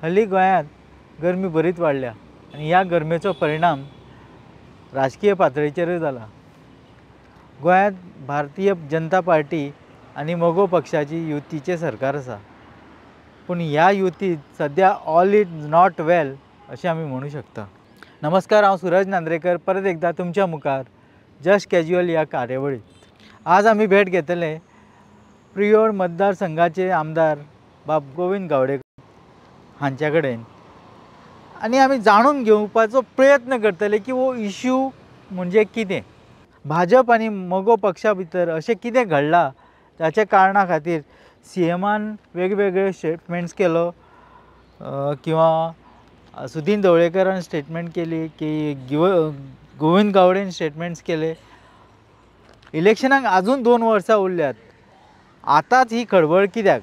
हल्ली गोंयांत गरमी बरीच वाडल्या आनी ह्या गरमेचो परिणाम राजकीय पातळीचेरूय जाला. गोंयांत भारतीय जनता पार्टी आनी मगो पक्षाची युतीचें सरकार आसा, पूण ह्या युतींत सद्या ऑल is not well अशें आमी म्हणू शकता. नमस्कार, हांव सूरज नांद्रेकर परत एकदां तुमच्या मुखार जस्ट कॅज्युअल ह्या कार्यावळींत. आज आमी भेट घेतले प्रियोळ मतदारसंघाचे आमदार बाब गोविंद गावडेकर हांच्या कडेन आनी आमी जाणून घेवपाचो प्रयत्न करतले की हो इश्यू म्हणजे कितें, भाजप आनी मगो पक्षा भितर अशें कितें घडलां ताच्या कारणा खातीर सीएमान वेगवेगळे स्टेटमेंट्स केलो किंवा सुदीन ढवळीकरान स्टेटमेंट केली की गोविंद गावडेन स्टेटमेंट्स केले. इलेक्शनाक अजून 2 वर्सां उरल्यात, आतांच ही खळबळ कित्याक?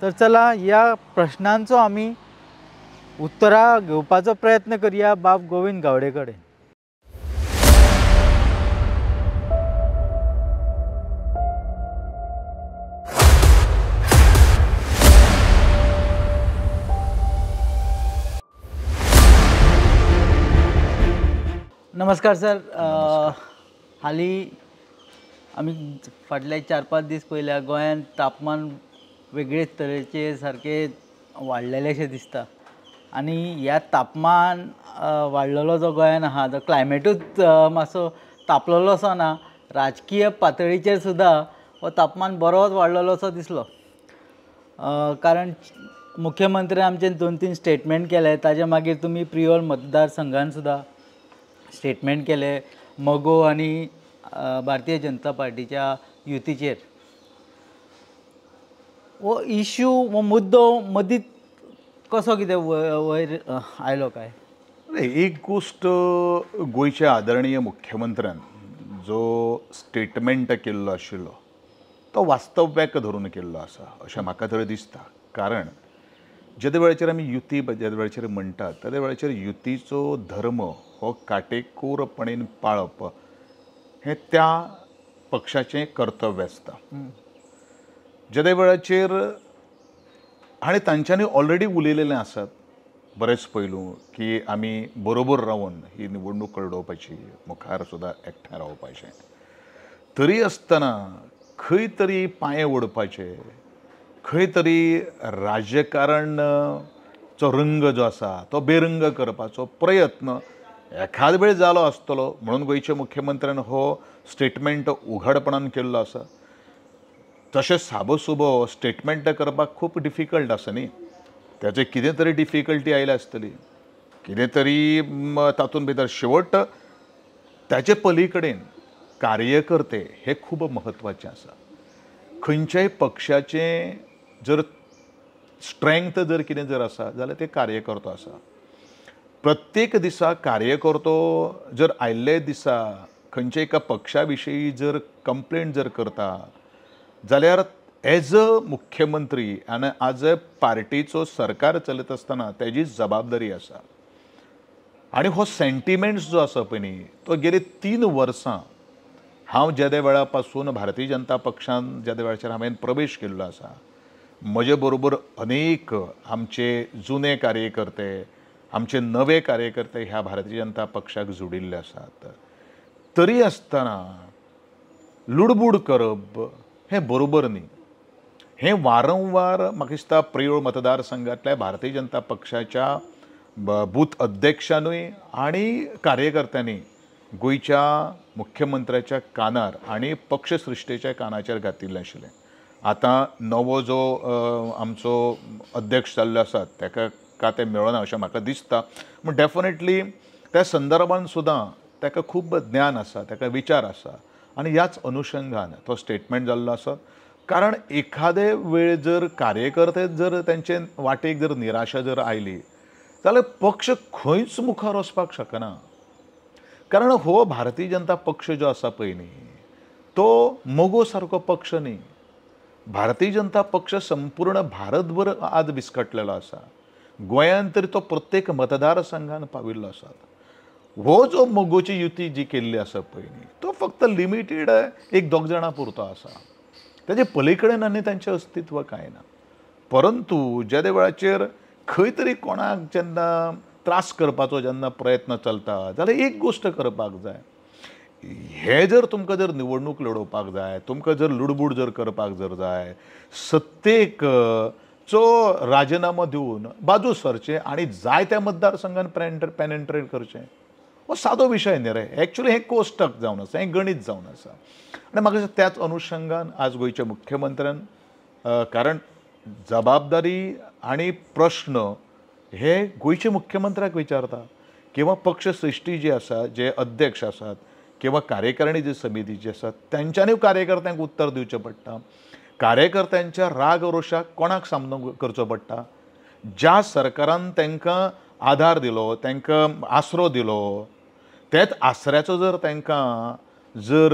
तर चला ह्या प्रश्नांचो आमी उत्तरां घेवपाचो प्रयत्न करया बाब गोविंद गावडे कडेन. नमस्कार सर. हालीं आमी फाटले 4-5 दीस पयल्या गोंयांत तापमान वेगळेच तरेचे सारकें वाडलेलें दिसता आनी ह्या तापमान वाडलेलो जो गोंयान आहा, जो क्लायमेटूच मातसो तापलेलो असो ना, राजकीय पातळीचेर सुद्दां हो तापमान बरोच वाडलेलो असो दिसलो. कारण मुख्यमंत्र्यान आमचे 2-3 स्टेटमेंट केले, ताजे मागीर तुमी प्रियोळ मतदारसंघान सुद्दां स्टेटमेंट केले मगो आनी भारतीय जनता पार्टीच्या युतीचेर. हो इश्यू, हो मुद्दो मदींच कसो कितें वयर आयलो काय? एक गोश्ट गोंयच्या आदरणीय मुख्यमंत्र्यान जो स्टेटमेंट केल्लो आशिल्लो तो वास्तव्याक धरून केल्लो आसा अशें म्हाका तरी दिसता. कारण जेदे वेळाचेर आमी युती जेदे वेळाचेर म्हणटात तेदे वेळाचेर युतीचो धर्म हो काटेकोरपणेन पाळप हें त्या पक्षाचें कर्तव्य आसता. जेदे वेळाचेर आनी तांच्यांनी ऑलरेडी उलयलेलें आसात बरेच पयलू की आमी बरोबर रावन ही निवडणूक लडोवपाची, मुखार सुद्दां एकठांय रावपाचें, तरी आसतना खंय तरी पांये ओडपाचे, खंय तरी राजकारणचो रंग जो आसा तो बेरंग करपाचो प्रयत्न एखाद वेळ जालो आसतलो म्हणून गोंयच्या मुख्यमंत्र्यान हो स्टेटमेंट उघडपणान केल्लो आसा. तशें साबोसुबो स्टेटमेंट करपाक खूब डिफिकल्ट आसा न्ही, ताचे कितें तरी डिफिकल्टी आयल्या आसतली, कितें तरी तातूंत भितर शेवट ताचे पली कडेन कार्यकर्ते हे खूब म्हत्वाचें आसा. खंयच्याय पक्षाचें जर स्ट्रेंथ जर कितें जर आसा जाल्यार ते कार्यकर्तो आसा. प्रत्येक दिसा कार्यकर्तो जर आयिल्ले दिसा खंयच्या एका पक्षा विशयी जर कंप्लेन जर करता जाल्यार एज अ मुख्यमंत्री आनी एज अ पार्टीचो सरकार चलयत आसतना तेजी जबाबदारी आसा. आनी हो सेंटिमेंट्स जो आसा पळय न्ही तो गेली 3 वर्सां हांव जेदे वेळा पासून भारतीय जनता पक्षान जेदे वेळाचेर हांवें प्रवेश केल्लो आसा, म्हजे बरोबर अनेक आमचे जुने कार्यकर्ते, आमचे नवे कार्यकर्ते ह्या भारतीय जनता पक्षाक जुडिल्ले आसात. तरी आसतना लुडबूड करप हें बरोबर न्ही. हें वारंवार म्हाका दिसता प्रियोळ मतदारसंघांतल्या भारतीय जनता पक्षाच्या बूथ अध्यक्षानूय आनी कार्यकर्त्यांनी गोंयच्या मुख्यमंत्र्याच्या कानार आनी पक्षसृश्टेच्या कानाचेर घातिल्लें आशिल्लें. आतां नवो जो आमचो अध्यक्ष जाल्लो आसा ताका का तें मेळना अशें म्हाका दिसता, पूण डेफिनेटली त्या संदर्भान सुद्दां ताका खूब ज्ञान आसा, ताका विचार आसा आनी ह्याच अनुशंगान तो स्टेटमेंट जाल्लो आसा. कारण एखादे वेळ जर कार्यकर्ते जर तांचे वाटेक जर निराशा जर आयली जाल्यार पक्ष खंयच मुखार वचपाक शकना. कारण हो भारतीय जनता पक्ष जो आसा पळय न्ही तो मगो सारको पक्ष न्ही. भारतीय जनता पक्ष संपूर्ण भारतभर आज विस्कटलेलो आसा. गोंयांत तरी तो प्रत्येक मतदारसंघान पाविल्लो आसा. हो जो मगोची युती जी केल्ली आसा पळय न्ही तो फक्त लिमिटेड एक 2 जाणां पुरतो आसा, ताजे पली कडेन आनी तांचें अस्तित्व कांय ना. परंतु जेदे वेळाचेर खंय तरी कोणाक जेन्ना त्रास करपाचो जेन्ना प्रयत्न चलता जाल्यार एक गोश्ट करपाक जाय, हे जर तुमकां जर निवडणूक लडोवपाक जाय, तुमकां जर लुडबूड जर करपाक जर जाय, सत्तेक चो राजिनामो दिवन बाजू सरचें आनी जाय त्या मतदारसंघान पेनेट्रेट करचें. हो सादो विशय न्ही रे, एक्चुअली हें कोश्टक जावन आसा, हें गणीत जावन आसा. आनी म्हाका त्याच अनुशंगान आज गोंयच्या मुख्यमंत्र्यान, कारण जबाबदारी आनी प्रश्न हे गोंयच्या मुख्यमंत्र्याक विचारता किंवा पक्ष सृश्टी जी आसा, जे अध्यक्ष आसात किंवा कार्यकारिणी जी समिती जी आसा तेंच्यांनी कार्यकर्त्यांक उत्तर दिवचें पडटा. कार्यकर्त्यांच्या राग रोशाक कोणाक सामनो करचो पडटा? ज्या सरकारान तांकां आधार दिलो, तांकां आसरो दिलो, त्याच आसऱ्याचो जर तांकां जर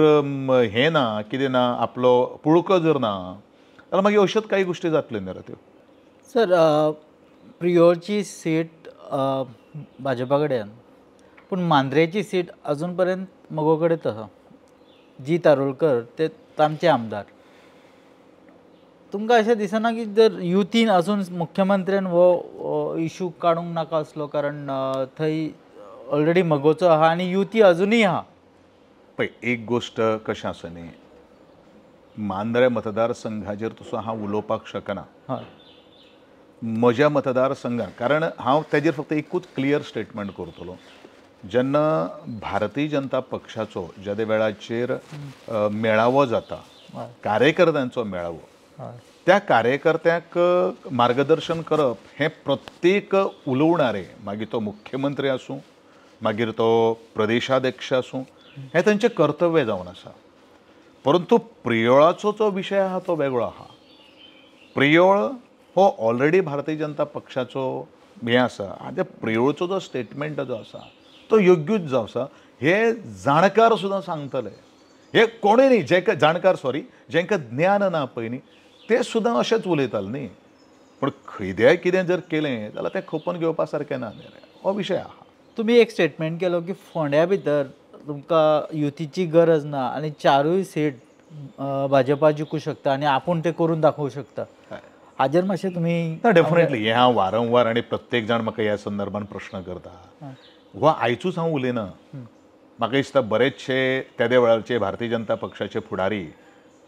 हें ना, कितें ना, आपलो पुळको जर ना जाल्यार मागीर अश्योच कांय गोश्टी जातल्यो न्ही रे त्यो. सर, प्रियोळची सीट भाजपा कडेन, पूण मांद्रेची सीट अजून पर्यंत मगो कडेच आसा. जी तारुलकर ते तांचे आमदार. तुमकां अशें दिसना की जर युतीन अजून मुख्यमंत्र्यान हो इशू काडूंक नाका आसलो, कारण थंय ऑलरेडी मगोचो आहा आनी युती अजुनूय आहा? पळय, एक गोश्ट कशें आसा न्ही, मांद्रे मतदारसंघाचेर तसो हांव उलोवपाक शकना म्हज्या मतदारसंघात, कारण हांव तेजेर फक्त एकूच क्लियर स्टेटमेंट करतलो. जेन्ना भारतीय जनता पक्षाचो ज्या वेळाचेर मेळावो जाता, कार्यकर्त्यांचो मेळावो, त्या कार्यकर्त्यांक मार्गदर्शन करप हें प्रत्येक उलोवणारे, मागीर तो मुख्यमंत्री आसूं, मागीर तो प्रदेशाध्यक्ष आसूं, हें तेंचें कर्तव्य जावन आसा. परंतु प्रियोळाचो जो विशय आहा तो वेगळो आहा. प्रियोळ हो ऑलरेडी भारतीय जनता पक्षाचो हें आसा आनी त्या प्रियोळचो जो स्टेटमेंट जो आसा तो योग्यूच जो आसा हे जाणकार सुद्दां सांगतले. हे कोणूय न्ही, जेका जाणकार सॉरी जेंकां ज्ञान ना पळय न्ही ते सुद्दां अशेंच उलयताले न्ही. पूण खंयद्याय कितें जर केलें जाल्यार तें खपोवन घेवपा सारकें ना न्ही रे, हो विशय आहा. तुमी एक स्टेटमेंट केलो की फोंड्या भितर तुमकां युतीची गरज ना आनी चारूय सीट भाजपा जिखूं शकता आनी आपूण ते करून दाखोवंक शकता. हाजेर मातशें तुमी? ना, डेफिनेटली हें हांव वारंवार आनी प्रत्येक जाण म्हाका ह्या संदर्भान प्रश्न करता. हो आयचूच हांव उलयना. म्हाका दिसता बरेचशे तेदे वेळाचे भारतीय जनता पक्षाचे फुडारी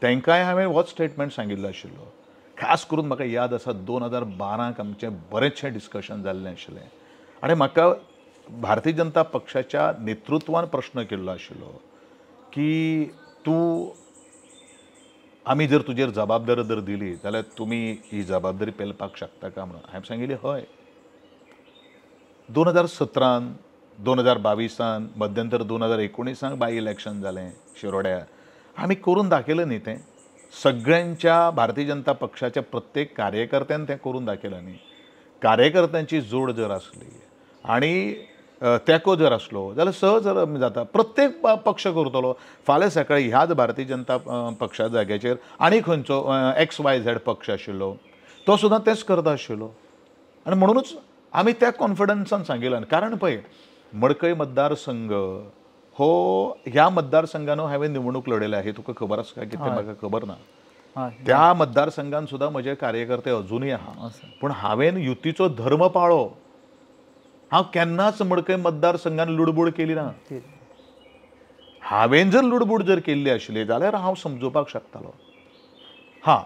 तांकांय हांवें होच स्टेटमेंट सांगिल्लो आशिल्लो. खास करून म्हाका याद आसा 2012 आमचें बरेचशें डिस्कशन जाल्लें आशिल्लें आनी म्हाका भारतीय जनता पक्षाच्या नेतृत्वान प्रश्न केल्लो आशिल्लो की तूं आमी जर तुजेर जबाबदारी जर दिली जाल्यार तुमी ही जबाबदारी पेलपाक शकता काय म्हणून. हांवें सांगिल्लें हय. 2017 2022 मध्यंतर 2019 बाय इलेक्शन जालें शिरोड्या, आमी करून दाखयलें न्ही तें. सगळ्यांच्या भारतीय जनता पक्षाच्या प्रत्येक कार्यकर्त्यान तें करून दाखयलें न्ही. कार्यकर्त्यांची जोड जर आसली आनी तेंको जर आसलो जाल्यार सहज जाता. प्रत्येक पक्ष करतलो. फाल्यां सकाळी ह्याच भारतीय जनता पक्षा जाग्याचेर आनी खंयचो XYZ पक्ष आशिल्लो तो सुद्दां तेंच करता आशिल्लो. आनी म्हणुनूच आमी त्या कॉन्फिडन्सान सांगिल्लें. कारण पळय, मडकय मतदारसंघ हो ह्या मतदारसंघान हांवें निवडणूक लढयल्या हे तुका खबर आसा काय कितें म्हाका खबर ना. त्या मतदारसंघान सुद्दां म्हजे कार्यकर्ते अजुनूय आहा. पूण हांवें युतीचो धर्म पाळ्ळो. हांव केन्नाच मडकय मतदारसंघान लुडबूड केली ना. हांवें जर लुडबूड जर केल्ली आशिल्ली जाल्यार हांव समजुपाक शकतालो. हां,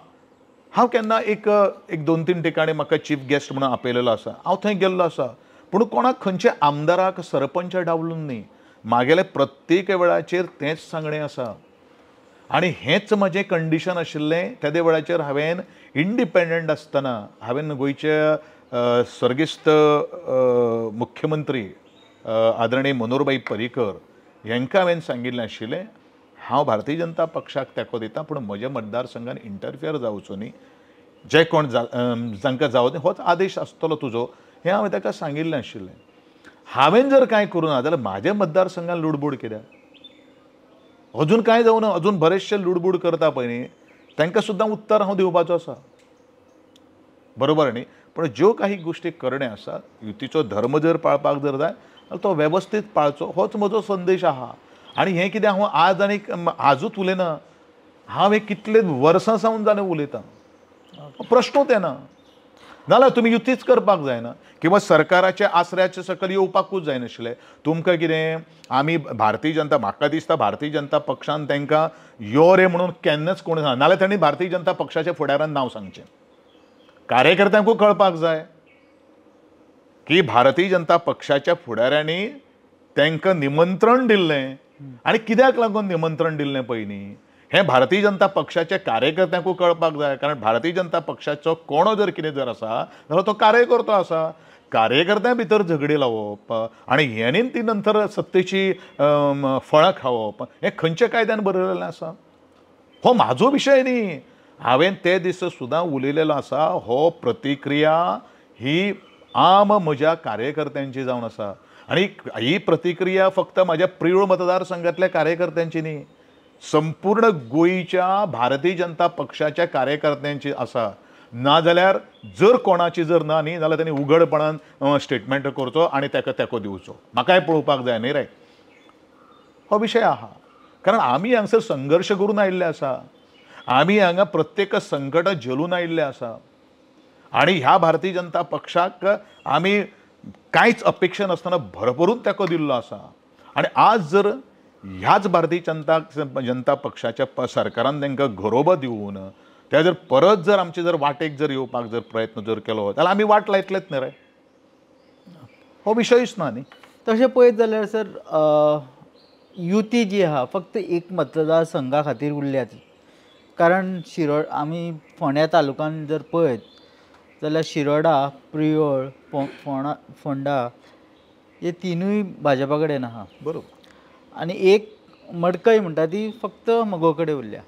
हांव केन्ना एक एक 2-3 ठिकाणी म्हाका चीफ गेस्ट म्हणून आपयलेलो आसा, हांव थंय गेल्लो आसा. पूण कोणाक खंयच्या आमदाराक सरपंच डावलून न्ही, मागेले प्रत्येक वेळाचेर तेंच सांगणें आसा. आनी हेंच म्हजें कंडिशन आशिल्लें तेदे वेळाचेर. हांवें इंडिपेंडंट आसतना हांवें गोंयच्या स्वर्गेस्त मुख्यमंत्री आदरणीय मनोहरभाई पर्रीकर हांकां हांवें सांगिल्लें आशिल्लें हांव भारतीय जनता पक्षाक तेंको दिता, पूण म्हज्या मतदारसंघान इंटरफियर जावचो न्ही, जे कोण जांकां जावं होच आदेश आसतलो तुजो, हें हांवें ताका सांगिल्लें आशिल्लें. हांवें जर कांय करूं ना जाल्यार म्हाज्या मतदारसंघान लुडबूड कित्याक? अजून कांय जावं ना, अजून बरेचशे लुडबूड करता पळय न्ही, तांकां सुद्दां उत्तर हांव दिवपाचो आसा, बरोबर न्ही? पण ज्यो काही गोष्टी करणे आसा, युतीचो धर्म जर पाळपाक जर जाय जाल्यार तो वेवस्थीत पाळचो, होच म्हजो संदेश आहा. आनी हें कितें हांव आज आनी आजूच उलयना, हांव हें कितले वर्सां सावन जाणें उलयतां, प्रश्नूच येना. नाल्यार तुमी युतीच करपाक जायना किंवा सरकाराच्या आसऱ्याचे सकयल येवपाकूच जायनाशिल्लें. तुमकां कितें आमी भारतीय जनता, म्हाका दिसता भारतीय जनता पक्षान तांकां यो रे म्हणून केन्नाच कोण सांगना, नाल्यार तांणी भारतीय जनता पक्षाच्या फुडारान नांव सांगचें. कार्यकर्त्यांकूय कळपाक जाय की भारतीय जनता पक्षाच्या फुडाऱ्यांनी तांकां निमंत्रण दिल्लें आनी कित्याक लागून निमंत्रण दिल्लें पयलीं हें भारतीय जनता पक्षाच्या कार्यकर्त्यांकूय कळपाक जाय. कारण भारतीय जनता पक्षाचो कोणो जर कितें जर आसा जाल्यार तो कार्यकर्तो आसा. कार्यकर्त्यां भितर झगडी लावप आनी हेणीन ती नंतर सत्तेची फळां खावप हें खंयच्या कायद्यान बरयलेलें आसा? हो म्हाजो विशय न्ही. हांवें ते दीस सुद्दां उलयलेलो आसा. हो प्रतिक्रिया ही आम म्हज्या कार्यकर्त्यांची जावन आसा आनी ही प्रतिक्रिया फक्त म्हाज्या प्रियोळ मतदारसंघातल्या कार्यकर्त्यांची न्ही, संपूर्ण गोंयच्या भारतीय जनता पक्षाच्या कार्यकर्त्यांची आसा. नाजाल्यार जर कोणाची जर ना न्ही जाल्यार तांणी उघडपणान स्टेटमेंट करचो आनी ताका तेंको दिवचो. म्हाकाय पळोवपाक जाय न्ही रे, हो विशय आहा. कारण आमी हांगसर संघर्श करून आयिल्ले आसा, आमी हांगा प्रत्येक संकट झेलून आयिल्ले आसा आनी ह्या भारतीय जनता पक्षाक आमी कांयच अपेक्षा नासतना भरभरून तेंको दिल्लो आसा. आनी आज जर ह्याच भारतीय जनता पक्षाच्या सरकारान तांकां घरोबो दिवन ते जर परत जर आमचे जर वाटेक जर येवपाक जर प्रयत्न जर केलो जाल्यार आमी वाट लायतलेच न्ही रे, हो विशयूच ना न्ही. तशें पळयत जाल्यार सर युती जी आहा फक्त एक मतदारसंघा खातीर उरल्या ती. कारण शिरोड आमी फोंड्या तालुक्यान जर पळयत जाल्यार शिरोडा, प्रियोळ, फोंडा हे तिनूय भाजपा कडेन आहा. बरोबर. आनी एक मडकय म्हणटा ती फक्त मगो कडेन उरल्या.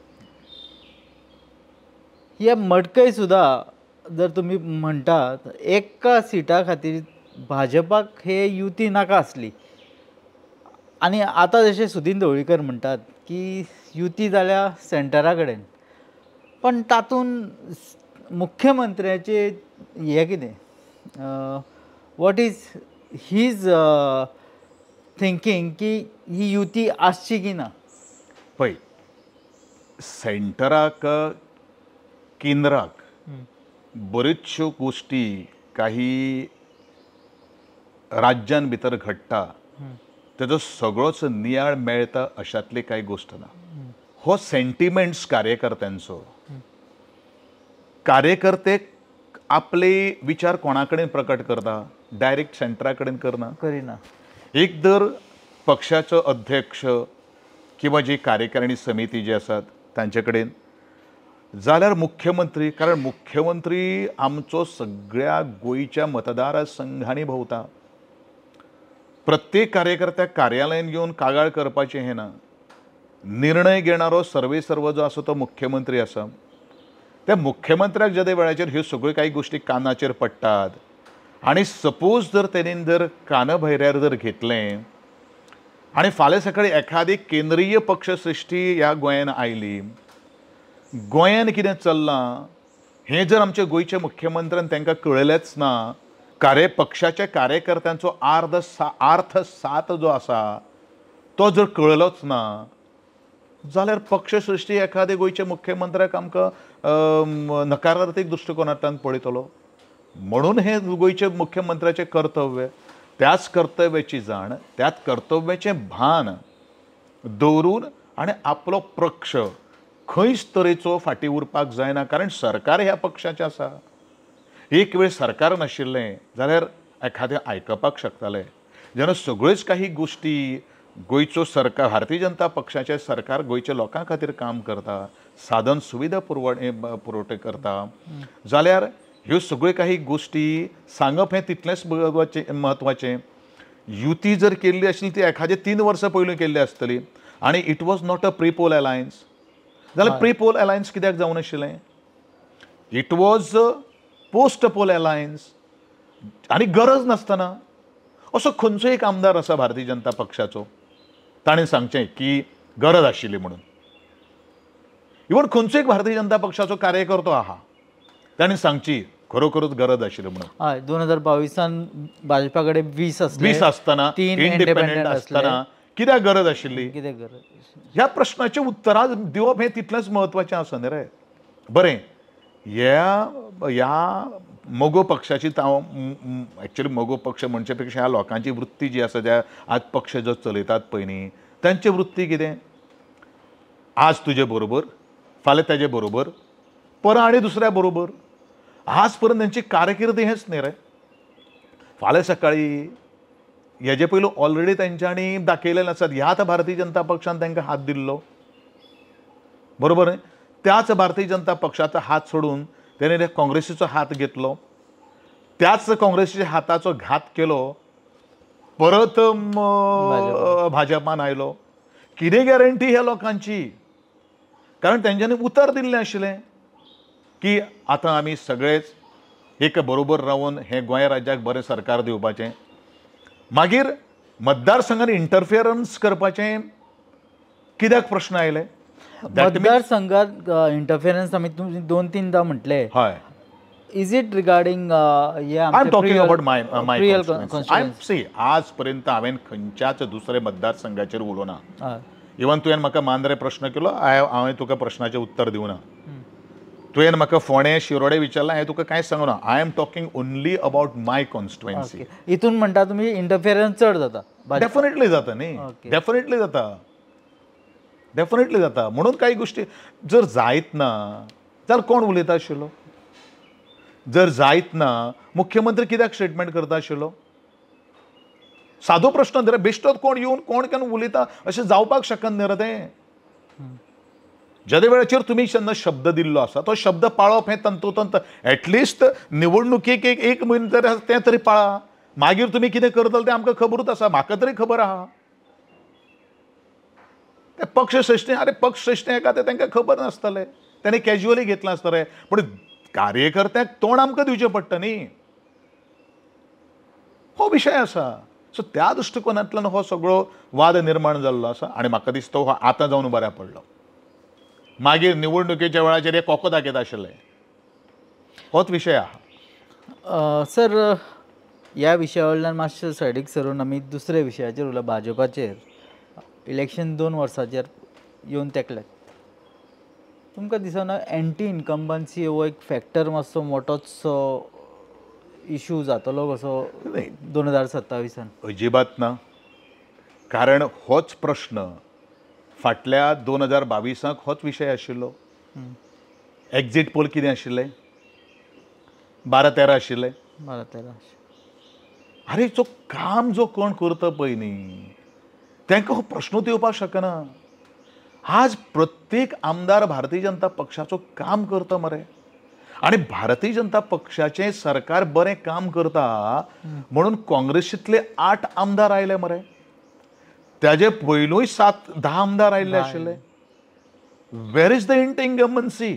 ह्या मडकय सुद्दां जर तुमी म्हणटा एका सिटा खातीर भाजपाक हे युती नाका आसली. आनी आतां जशें सुदीन ढवळीकर म्हणटात की युती जाल्या सेंटरा कडेन, पण तातूंत मुख्यमंत्र्याचे हें कितें, what is his thinking की ही युती आसची की ना? पळय, सेंटराक केंद्राक बऱ्योचश्यो गोश्टी काही राज्यान भितर घडटा तेजो सगळोच नियाळ मेळटा अशातली कांय गोश्ट ना. हो सेंटिमेंट्स कार्यकर्त्यांचो. कार्यकर्ते आपले विचार कोणा कडेन प्रकट करता? डायरेक्ट सेंटरा कडेन करना, करिना. एक दर पक्षाचो अध्यक्ष किंवा जी कार्यकारिणी समिती जी आसात तांचे कडेन, जाल्यार मुख्यमंत्री, कारण मुख्यमंत्री आमचो सगळ्या गोंयच्या मतदारसंघांनी भोंवता. प्रत्येक कार्यकर्त्याक कार्यालयान येवन कागाळ करपाचें हें ना. निर्णय घेणारो सर्वे सर्व जो आसा तो मुख्यमंत्री आसा. त्या मुख्यमंत्र्याक ज्या वेळाचेर ह्यो सगळ्यो कांय गोश्टी कानाचेर पडटात आनी सपोज जर तेणेन जर कानभैऱ्यार जर घेतलें आनी फाल्यां सकाळीं एखादी केंद्रीय पक्षसृश्टी ह्या गोंयान आयली, गोंयान कितें चल्लां हें जर आमच्या गोंयच्या मुख्यमंत्र्यान तांकां कळयलेंच ना, पक्षाच्या कार्यकर्त्यांचो अर्थ सात जो आसा तो जर कळलोच ना जाल्यार पक्षसृश्टी एखादे गोंयच्या मुख्यमंत्र्याक आमकां नकारात्मक दृश्टिकोनांतल्यान पळयतलो. म्हणून हें गोंयच्या मुख्यमंत्र्याचें कर्तव्य, त्याच कर्तव्याची जाण, त्याच कर्तव्याचें भान दवरून आनी आपलो पक्ष खंयच तरेचो फाटीं उरपाक जायना. कारण सरकार ह्या पक्षाचें आसा. एक वेळ सरकार नाशिल्लें जाल्यार एखादें आयकपाक शकतालें. जेन्ना सगळ्योच काही गोश्टी गोंयचो सरकार, भारतीय जनता पक्षाचें सरकार गोंयच्या लोकां खातीर काम करता, साधन सुविधा पुरवठे करता, जाल्यार ह्यो सगळ्यो काही गोश्टी सांगप हें तितलेंच म्हत्वाचें. युती जर केल्ली आशिल्ली ती एखादें 3 वर्सां पयलीं केल्ली आसतली आनी it was not a pre poll alliance. जाल्यार प्री पोल अलायन्स कित्याक जावं नाशिल्लें? It was post poll alliance. आनी गरज नासतना असो खंयचो एक आमदार आसा भारतीय जनता पक्षाचो ताणें सांगचें की गरज आशिल्ली म्हणून? इवन खंयचो एक भारतीय जनता पक्षाचो कार्यकर्तो आहा ताणें सांगची खरोखरूच गरज आशिल्ली म्हणून? हय, 2022 भाजपा कडेन 20 आसतना, 3 इंडिपेंडंट आसतना कित्याक गरज आशिल्ली? कित्याक गरज? ह्या प्रश्नाचें उत्तरां दिवप हें तितलेंच म्हत्वाचें आसा न्ही रे. बरें, ह्या मगो पक्षाची हांव एक्चुअली मगो पक्ष म्हणचे पेक्षा ह्या लोकांची वृत्ती जी आसा, ज्या आज पक्ष जो चलयतात पळय न्ही, तांची वृत्ती कितें, आज तुजे बरोबर, फाल्यां ताजे बरोबर, परां आनी दुसऱ्या बरोबर. आज पर्यंत तांची कारकिर्दी हेंच न्ही रे. फाल्यां सकाळी हेजे पयलू ऑलरेडी तेंच्यांनी दाखयलेलें आसात, ह्याच भारतीय जनता पक्षान तांकां हात दिल्लो, बरोबर न्ही? त्याच भारतीय जनता पक्षाचो हात सोडून तेणें काँग्रेसीचो हात घेतलो, त्याच काँग्रेसीच्या हाताचो घात केलो, परत भाजपान आयलो. कितें गॅरंटी ह्या लोकांची? कारण तेंच्यांनी उतर दिल्लें आशिल्लें की आतां आमी सगळेच एक बरोबर रावन हें गोंय राज्याक बरें सरकार दिवपाचें. मागीर मतदारसंघान इंटरफियरन्स करपाचें कित्याक प्रश्न आयले? मतदारसंघात इंटरफियरन्स आमी दोन तीनदा म्हटले. हय, is it regarding I am talking about my my see, आज पर्यंत हांवें खंयच्याच दुसरे मतदारसंघाचेर उलोवना. इवन तुवें म्हाका मांद्रे प्रश्न केलो, हांवें तुका प्रश्नाचें उत्तर दिवना. तुवें म्हाका फोंडें शिरोडे विचारलां, हांवें तुका कांयच सांगूना. I am talking only about my constituency. हितून म्हणटा तुमी इंटरफियरन्स चड जाता? डेफिनेटली जाता न्ही, डेफिनेटली जाता, डेफिनेटली जाता. म्हणून कांय गोश्टी जर जायत ना जाल्यार कोण उलयता आशिल्लो? जर जायत ना मुख्यमंत्री कित्याक स्टेटमेंट करता आशिल्लो? सादो प्रश्न न्ही रे, बेश्टोच कोण येवन कोण केन्ना उलयता अशें जावपाक शकना न्ही रे तें. जेदे वेळाचेर तुमी जेन्ना शब्द दिल्लो आसा तो शब्द पाळप हें तंतोतंत, एटलिस्ट निवडणुकेक एक म्हयनो तरी आसा तें तरी पाळा. मागीर तुमी कितें करतले तें आमकां खबरूच आसा, म्हाका तरी खबर आहा. ते पक्ष श्रेश्ठ, अरे पक्ष श्रेश्ठ हेका तें तांकां खबर नासतलें, ताणें कॅज्युअली घेतलां आसतलें. पूण कार्यकर्त्यांक तोंड आमकां दिवचें पडटा न्ही, हो विशय आसा. सो त्या दृश्टिकोनांतल्यान हो सगळो वाद निर्माण जाल्लो आसा आनी म्हाका दिसता हो आतां जावन बऱ्या पडलो. मागीर निवडणुकेच्या वेळाचेर हे कोको दाखयता आशिल्ले, होच विशय आहा. सर, ह्या विशया वयल्यान मातशें सायडीक सरून आमी दुसऱ्या विशयाचेर उरला, भाजपाचेर. इलेक्शन 2 वर्सांचेर येवन तेकल्यात, तुमकां दिसना एंटी इनकम्बन्सी हो एक फॅक्टर मातसो मोठोचसो इशू जातलो कसो 2027? अजिबात ना, कारण होच प्रश्न फाटल्या 2022 होच विशय आशिल्लो. एक्झिट पोल कितें आशिल्ले? 12-13 आशिल्ले, 12-13. अरे जो काम जो कोण करता पळय न्ही तांकां हो प्रश्नूच येवपाक शकना. आज प्रत्येक आमदार भारतीय जनता पक्षाचो काम करता मरे, आनी भारतीय जनता पक्षाचें सरकार बरें काम करता म्हणून काँग्रेसींतले 8 आमदार आयले मरे, ताजे पयलूय 7-10 आमदार आयिल्ले आशिल्ले. Where is the anti incumbency?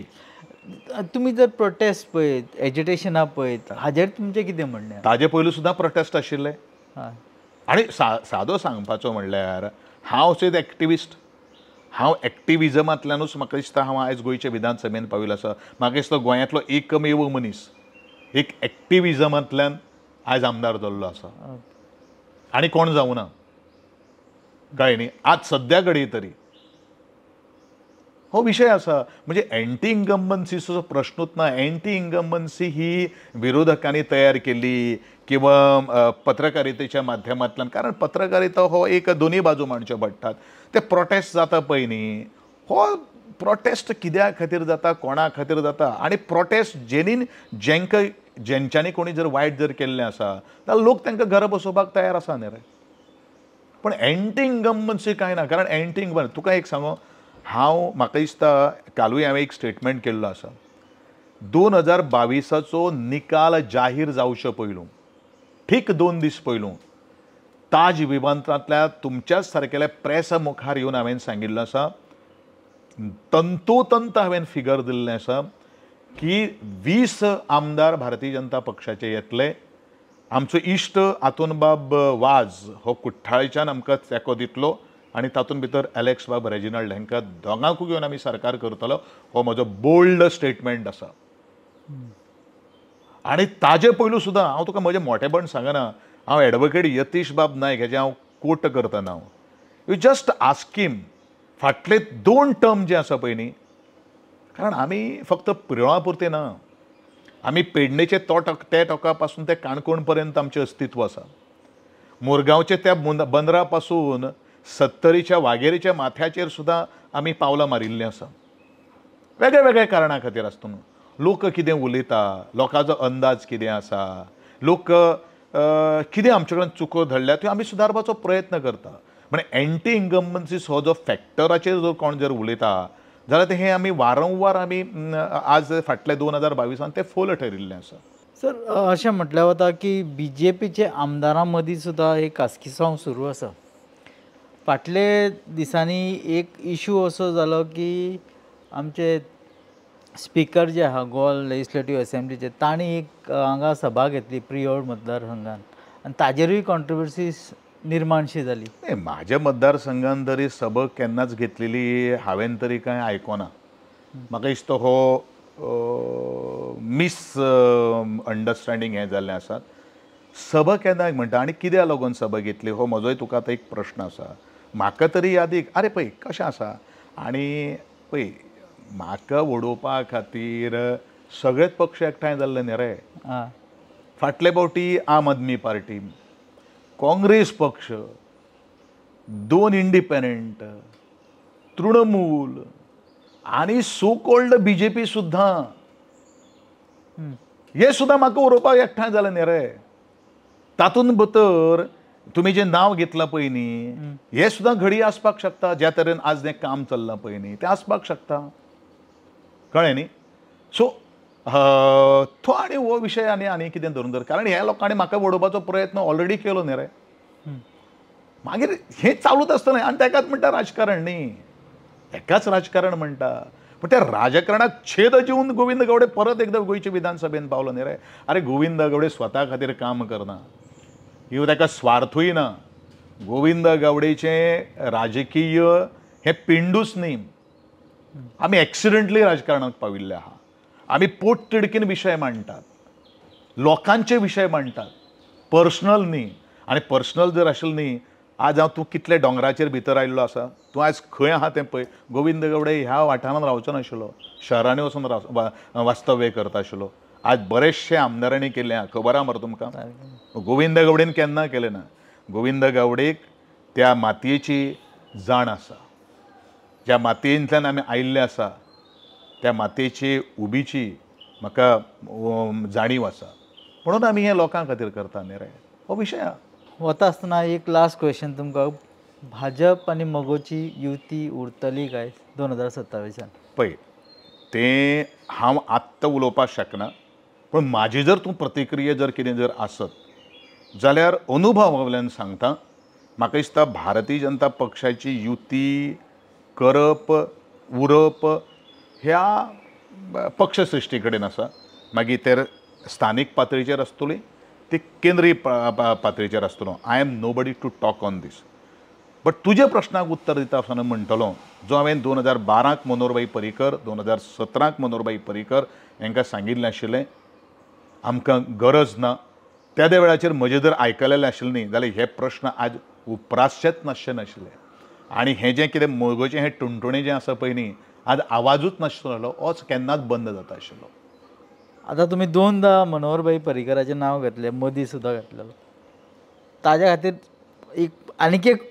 तुमी जर प्रोटेस्ट पळयत, एजिटेशनां पळयत, हाजेर तुमचें कितें म्हणणें? ताजे पयलू सुद्दां प्रोटेस्ट आशिल्ले. आनी सादो सांगपाचो म्हणल्यार हांव सुद्दां एक्टिविस्ट, हांव एक्टिविजमांतल्यानूच म्हाका दिसता हांव आयज गोंयचे विधानसभेन पाविल्लो आसा. म्हाका दिसता गोंयांतलो एकमेव मनीस एक एक्टिविजमांतल्यान आयज आमदार जाल्लो आसा, आनी कोण जावना, कळ्ळें न्ही? आज सद्या घडये तरी हो विशय आसा. म्हणजे एंटी इन्कम्बन्सीचो प्रश्नूच ना. एंटी इन्कम्बन्सी ही विरोधकांनी तयार केली किंवा पत्रकारितेच्या माध्यमांतल्यान, कारण पत्रकारिता हो एक दोनूय बाजू मांडच्यो पडटात. ते प्रोटेस्ट जाता पळय न्ही, हो प्रोटेस्ट कित्या खातीर जाता, कोणा खातीर जाता, आनी प्रोटेस्ट जेनीन जेंकां जेंच्यांनी कोणी जर वायट जर केल्लें आसा जाल्यार लोक तांकां घरा बसोवपाक तयार आसा न्ही रे. पण एंटी इन्कम्बन्सी कांय ना, कारण एंटी इन्कम्बन्सी तुका एक सांगो, हांव म्हाका दिसता कालूय हांवें एक स्टेटमेंट केल्लो आसा, 2022 निकाल जाहीर जावचे पयलू ठीक 2 दीस पयलू ताज विमानतळांतल्या तुमच्याच सारकेल्या प्रेसा मुखार येवन हांवें सांगिल्लें आसा, तंतोतंत हांवें फिगर दिल्लें आसा की 20 आमदार भारतीय जनता पक्षाचे येतले. आमचो इश्ट आतोनबाब वाज हो कुठ्ठाळच्यान आमकां तेंको दितलो आनी तातूंत भितर एलेक्स बाब रेजिनाल्ड हांकां दोगांकूय घेवन आमी सरकार करतलो, हो म्हजो बोल्ड स्टेटमेंट आसा. आनी ताजे पयलू सुद्दां हांव तुका म्हजें मोटेपण सांगना, हांव एडवोकेट यतीश बाब नायक हेजें हांव कोट करतना, हांव you just ask him फाटले 2 टर्म जे आसा पळय न्ही, कारण आमी फक्त पिरळा पुरते ना, आमी पेडणेचे त्या टोका पासून ते काणकोण पर्यंत आमचें अस्तित्व आसा. मुरगांवचे त्या बंदरा पासून सत्तरीच्या वागेरीच्या माथ्याचेर सुद्दां आमी पावलां मारिल्लीं आसा. वेगळ्या वेगळ्या कारणां खातीर आसता न्हू. लोक कितें उलयता, लोकांचो अंदाज कितें आसा, लोक कितें आमचे कडेन चुको धरल्या त्यो आमी सुदारपाचो प्रयत्न करता. म्हणजे एंटी इन्कम्बन्सी हो जो फॅक्टराचेर जो कोण जर उलयता जाल्यार ते हें आमी वारंवार आमी आज फाटले 2022 ते फोल ठरिल्लें आसा. सर, अशें म्हटल्यार वता की बी जे पीचे आमदारां मदीं सुद्दां एक कासकिसांव सुरू आसा. फाटले दिसांनी एक इशू असो जालो की आमचे स्पिकर जे आहा गोवा लेजिस्लेटीव असेंब्लीचे तांणी एक हांगा सभा घेतली प्रियोळ मतदारसंघान आनी ताजेरूय कॉन्ट्रोवर्सी निर्माणशी जाली. म्हाज्या मतदारसंघान तरी सभा केन्नाच घेतलेली हांवें तरी कांय आयकोना. म्हाका दिसता हो मिस अंडरस्टँडींग हें जाल्लें आसा. सभा केन्ना म्हणटा आनी कित्याक लागून सभा घेतली हो म्हजोय तुका आतां एक प्रश्न आसा. म्हाका तरी यादीक आरे पळय कशें आसा आनी पळय म्हाका उडोवपा खातीर सगळेच पक्ष एकठांय जाल्ले न्ही रे. फाटले फावटी आम आदमी पार्टी, काँग्रेस पक्ष, 2 इंडिपेंडंट, तृणमूल आनी सो कॉल्ड बीजेपी सुद्दां हे सुद्दां म्हाका उडोवपाक एकठांय जालें न्ही रे. तातूंत भितर तुमी जें नांव घेतलां पळय न्ही हें सुद्दां घडये आसपाक शकता. ज्या तरेन आज जें काम चल्लां पळय न्ही तें आसपाक शकता. कळ्ळें न्ही. सो तो आनी हो विशय आनी आनी कितें धरून धर, कारण ह्या लोकांनी म्हाका उडोवपाचो प्रयत्न ऑलरेडी केलो न्ही रे. मागीर हें चालूच आसतलें आनी तेकाच म्हणटा राजकारण न्ही, एकाच राजकारण म्हणटा. पूण त्या राजकारणाक छेद दिवन गोविंद गावडे परत एकदां गोंयचे विधानसभेन पावलो न्ही रे. आरे गोविंद गावडे स्वता खातीर काम करना, इव ताका स्वार्थूय ना. गोविंद गावडेचें राजकीय हें पिंडूच न्ही. आमी एक्सिडंटली राजकारणाक पाविल्ले आहा. आमी पोटतिडकीन विशय मांडटात, लोकांचे विशय मांडटात, पर्सनल न्ही. आनी पर्सनल जर आशिल्लें न्ही आज हांव तूं कितले दोंगराचेर भितर आयिल्लो आसा, तूं आयज खंय आहा तें पळय. गोविंद गावडे ह्या वाठारांत रावचो नाशिल्लो, शहरांनी वचून वास्तव्य करता आशिल्लो. आज बरेचशे आमदारांनी केल्लें आहा, खबर आहा मरे तुमकां. गोविंद गावडेन केन्ना केलें ना. गोविंद गावडेक त्या मातयेची जाण आसा, ज्या मातयेंतल्यान आमी आयिल्ले आसा त्या मातयेची उबीची म्हाका जाणीव आसा, म्हणून आमी हें लोकां खातीर करता न्ही रे. हो विशय आहा. वता आसतना एक लास्ट क्वेश्चन तुमकां, भाजप आनी मगोची युती उरतली काय 2027? पळय तें हांव आत्तां उलोवपाक शकना, पूण म्हाजी जर तूं प्रतिक्रिया जर कितें जर आसत जाल्यार अनुभवावयल्यान सांगता, म्हाका दिसता भारतीय जनता पक्षाची युती करप उरप ह्या पक्षसृश्टी कडेन आसा. मागीर ते स्थानीक पातळीचेर आसतली, ती केंद्रीय पातळीचेर आसतलो. I am nobody to talk on this. But तुज्या प्रश्नाक उत्तर दिता आसतना म्हणटलो, जो हांवें 2012 मनोहरभाई पर्रीकर, 2017 मनोहरभाई पर्रीकर हांकां सांगिल्लें आशिल्लें आमकां गरज ना, त्या त्या वेळाचेर म्हजें जर आयकलेलें आशिल्लें न्ही जाल्यार हे प्रश्न आज उप्रासचेच नासचे नाशिल्ले. आनी हें जें कितें मगोचें हें टुणटुणें जें आसा पळय न्ही आज आवाजूच नासलो, होच केन्नाच बंद जाता आशिल्लो. आतां तुमी दोनदां मनोहरभाई पर्रीकराचें नांव घेतलें, मदीं सुद्दां घेतलेलो, ताज्या खातीर एक आनीक एक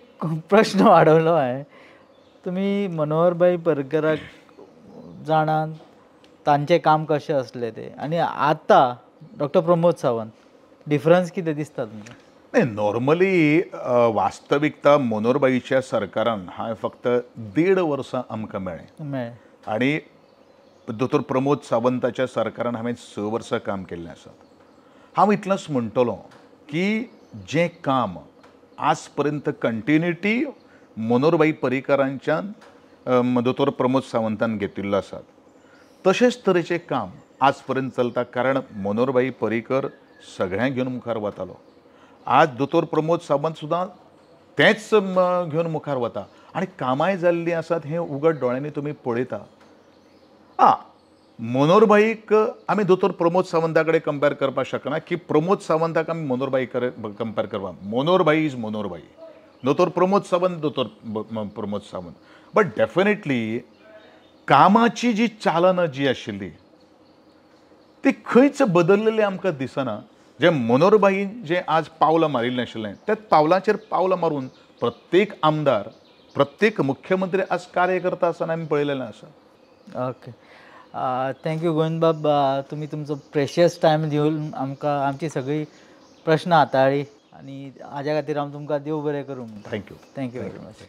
प्रश्न वाडवलो हांवें. तुमी मनोहरभाई पर्रीकराक जाणात, तांचें काम कशें आसलें तें, आनी आतां डॉक्टर प्रमोद सावंत, डिफरन्स कितें दिसता तुमकां? नाही, नॉर्मली वास्तविकता मनोहरभाईच्या सरकारान हांवें फक्त 1.5 वर्सां आमकां मेळ्ळें आनी दोतोर प्रमोद सावंताच्या सरकारान हांवें 6 वर्सां काम केल्लें आसा. हांव इतलेंच म्हणटलो की जें काम आज पर्यंत कंटिन्युटी मनोहरभाई पर्रीकरांच्यान दोतोर प्रमोद सावंतान घेतिल्लो आसा, तशेंच तरेचें काम आज पर्यंत चलता. कारण मनोहरभाई पर्रीकर सगळ्यांक घेवन मुखार वतालो, आज दोतोर प्रमोद सावंत सुद्दां तेंच घेवन मुखार वता आनी कामांय जाल्लीं आसात हें उगड दोळ्यांनी तुमी पळयता. आं, मनोहरभाईक आमी दोतोर प्रमोद सावंता कडेन कंपेर करपाक शकना की प्रमोद सावंताक आमी मनोहरभाई कडेन कंपेर करपाक. मनोहरभाई is Manoharbhai, दोतोर प्रमोद सावंत दोतोर प्रमोद सावंत. बट डेफिनेटली कामाची जी चालना जी आशिल्ली ती खंयच बदललेली आमकां दिसना. जे मनोहरभाईन जे आज पावलां मारिल्लें आशिल्लें त्या पावलाचेर पावलां मारून प्रत्येक आमदार, प्रत्येक मुख्यमंत्री आज कार्य करता आसतना आमी पळयलेलें आसा. ओके, thank you गोविंदबाब, तुमी तुमचो प्रेशियस टायम दिवन आमकां आमची सगळी प्रश्न हाताळ्ळी आनी हाज्या खातीर हांव तुमकां देव बरें करूं. Thank you, thank you very much.